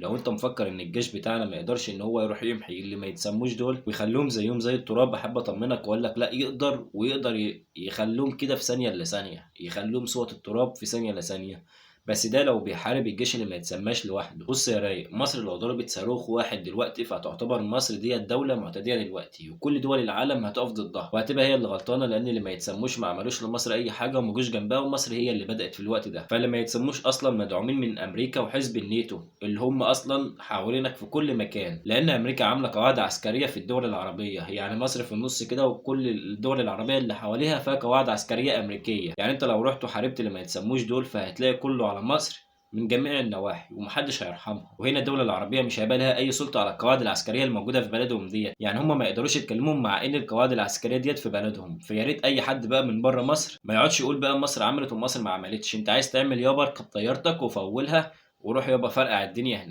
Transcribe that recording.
لو انت مفكر ان الجيش بتاعنا ما يقدرش ان هو يروح يمحي اللي ما يتسموش دول ويخلوهم زيهم زي التراب، احب اطمنك واقول لك لا يقدر، ويقدر يخلوهم كده في ثانية الا ثانية، يخلوهم صوت التراب في ثانية الا ثانية. بس ده لو بيحارب الجيش اللي ما يتسماش لوحده. بص يا رايق، مصر لو ضربت صاروخ واحد دلوقتي فهتعتبر مصر دي الدولة معتدية دلوقتي، وكل دول العالم هتقف ضدها، وهتبقى هي اللي غلطانة، لأن اللي ما يتسموش ما عملوش لمصر أي حاجة وما جوش جنبها، ومصر هي اللي بدأت في الوقت ده. فاللي ما يتسموش أصلا مدعومين من أمريكا وحزب الناتو اللي هم أصلا حوالينك في كل مكان، لأن أمريكا عاملة قواعد عسكرية في الدول العربية، يعني مصر في النص كده وكل الدول العربية اللي حواليها فيها قواعد عسكرية أمريكية. يعني أنت لو رحت وحاربت اللي ما يتسموش دول فهتلاقي كله على مصر من جميع النواحي ومحدش هيرحمها. وهنا الدولة العربية مش هيبقى لها أي سلطة على القواعد العسكرية الموجودة في بلدهم ديت، يعني هم ما يقدروش يتكلموا مع إن القواعد العسكرية ديت في بلدهم. فيا ريت أي حد بقى من بره مصر ما يقعدش يقول بقى مصر عملت ومصر ما عملتش. أنت عايز تعمل يابا اركب طيارتك وفولها وروح يابا فرقع الدنيا هناك.